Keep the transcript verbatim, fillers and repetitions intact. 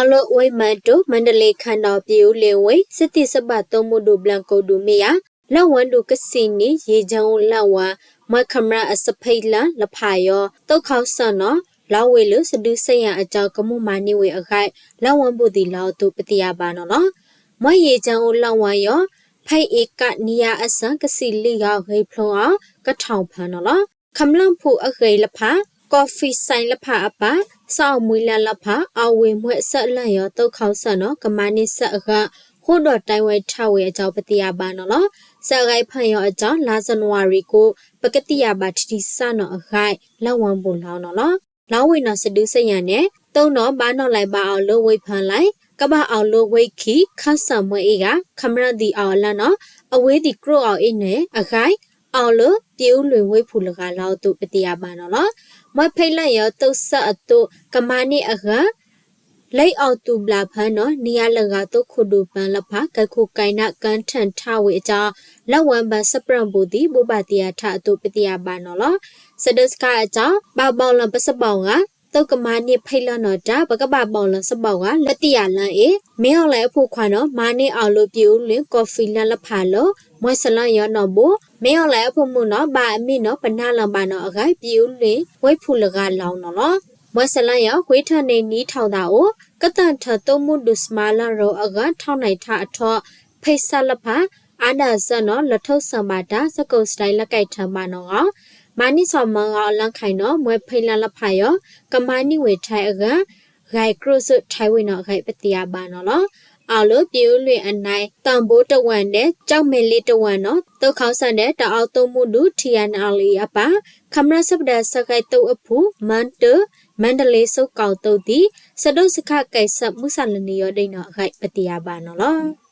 အလီၢ်အိၣ်ဝဲ မၢတိၣ် မၣ်တလေး ခၢၣ်ဒီး ပၠိအိဝ်းလ့ၣ်ဝ့ၢ် စတံၣ်စဘၣ် သိၣ်မူဒူ ဘျၣ်ကိၣ်ဒူမ့ၢ်ယါ လၢဝၢၼ်ဒူၣ်ကစံၣ်နံၣ် ယ့ၣ်ကၠၢအိၣ်လၢ်ဝါ မွဲခမရ အစဖံလၢ် လဖးယီၤ သိၣ်ခီၣ်ဆၢၣ်နီၤ လီၤဝ့ၢ်လၢ စဒုစဲယၣ်အကၠီ ကမူမၤန့ၢ်ဝ့ၢ်အဂၤ လၢဝၢၼ်ဘိၣ်သံ လီၤအသိး ပသ့ၣ်ညါဘၣ်နီၤလီၤ. မွဲယ့ၣ်ကၠၢအိၣ်လၢ်ဝါယီၤ ဖဲအ့ကၣ် နံၣ်ယါအစၢၣ် ကစံၣ်လံယီၤ ဂ့ၤဖျိအီၤ ကထီၣ်ဖၢၣ်နီၤလီၤ. ခမျၢၣ်ဖူအဂ့ၢ်လဖး ကီၣ်ဖံးဆိုင်လဖးအပၢ် စီၤအီၣ်မှံလၢ်လဖး အီၣ်ဝ့ၢ်မွဲအဆၢလၢ်ယီၤ သိၣ်ခီၣ်ဆၢၣ်နီၤ ကမၤန့ၢ်ဆၢအဂၤ ဃိဒီးတၢ်ဝဲထးဝ့ၢ်အကၠီ ပသ့ၣ်ညါဘၣ်နီၤလီၤ. ဆၢဂ့ၤဖၢၣ်ယီၤအကၠီ လါစနဝါရီကိ ပကသ့ၣ်ညါဘၣ်ထံဆၣ်နီၤအဂၤ လၢဝၢၼ်ဘိၣ်လီၤနီၤလီၤ. လီၤဝ့ၢ်နီၤ စဒုစဲယၣ်န့ၣ် သိၣ်နီၤ ဘၣ်နီၣ်လဲၣ် ဘၣ်အီၣ်လၢဝ့ၢ်ဖၢၣ်လဲၣ် ကဘၣ်အီၣ်လၢဝ့ၢ်ခံ ခၢၣ်ဆၢၣ်မွဲအ့ဂၤ ခမရသံအီၣ်အလၢ်နီၤ အဝ့ၢ်သံၣ်ကြိၣ်အီၤအ့န့ၣ်အဂၤ အီၣ်လၢပၠိအိဝ်းလ့ၣ်ဝ့ၢ်ဖူၣ်လၢ်ဂၤ လီၤအသိး ပသ့ၣ်ညါဘၣ်နီၤလီၤ. မွဲဖံလၢ်ယီၤ သိၣ်ဆၢအသိး ကမၤန့ၢ်အဂၤ လၢအီၣ်သူၣ်ဘျၣ်ဖၢၣ်နီၤ နံၣ်ယါလၢ်ဂၤ သိၣ်ခိၣ်ဒူၣ်ပၢၢ်လဖး ကဲခိၣ်ကဲနး ကၢၣ်ထၢၣ်ထးဝ့ၢ်အကၠီ လၢဝၢၼ်ဘၢၣ်စပြၢၣ်ဘိၣ်သံ ဘိးဘၣ်သ့ၣ်ယါထးအသိး ပသ့ၣ်ညါဘၣ်နီၤလီၤ. စဒုစခါအကၠီ ဘၣ်ဘီၣ်လီၤပစဘီးဂၤ သိၣ်ကမၤန့ၢ်ဖံလၢ်နီၤတၢ် ပကဘၣ်ဘီၣ်လီၤစဘီးဂၤ ပသ့ၣ်ညါလၢအ့ မ့ၢ်အီၣ်လဲၣ်အဖိခွါနီၤ မၤန့ၢ်အီၤလၢပၠိအိဝ်းလ့ၣ် ကီၣ်ဖံးလၢ်လဖးလၢ မွဲဆၢလၢ်ယီၤနီၤဘိ မ့ၢ်အီၣ်လဲၣ်အဖိမုၣ်နီၤ ဘၣ်အမ့ၢ်နီၤ ပနၢ်လီၤဘၣ်နီၤအဂၤ ပၠိအိဝ်းလ့ၣ်ဝ့ၢ်ဖူၣ်လၢ်ဂၤလီၤနီၤလီၤ. မွဲဆၢလၢ်ယီၤ ဃ့ထၢၣ်န့ၢ်နံၣ်ထီၣ်သးအိၣ် ကသၣ်ထၢၣ်သိၣ်မူဒူ စမါလၢ်ရိၣ် အဂၤ ထီၣ်နံၣ်ထးအထီၣ် ဖံဆၣ်လဖး အါဒၣ်စၢၣ်နီၤ လီၤထိၣ်ဆၢၣ်ဘၣ်တၢ် စကိးစတဲလၢကဲထၢၣ်ဘၣ်နီၤဂီၤ မၤန့ၢ်ဆီၣ်မၢဂၤအီၤလၢ်ခါအံၤနီၤ မွဲဖံလၢ်လဖးယီၤ ကမၤန့ၢ်ဝ့ၢ်ထးအဂၤ ဂဲၤကြိၣ်စၢၣ်ထးဝ့ၢ်နီၤအဂၤ ပသ့ၣ်ညါဘၣ်နီၤလီၤ. အီၣ်လၢပၠိအိဝ်းလ့ၣ်အနၢ် တၢ်ဘိတဝၢၣ်ဒဲး ကၠီၣ်မဲၣ်လ့တဝၢၣ်နီၤ သိၣ်ခီၣ်ဆၢၣ်ဒဲး တၢ်အီၣ်သိၣ်မူဒူ ထံယါနအီၣ်လံအပၢ် ခမရ ဆၢပဒၢၣ် ဆၢဂ့ၤသိၣ်အဖူ မၢတိၣ် မၣ်တလေး စိကီၣ်သိၣ်သံ စဒုစခါကဲဆၢၣ် မုၢ်ဆၣ်လၢနံၣ်ယီၤဒဲးနီၤအဂၤ ပသ့ၣ်ညါဘၣ်နီၤလီၤ.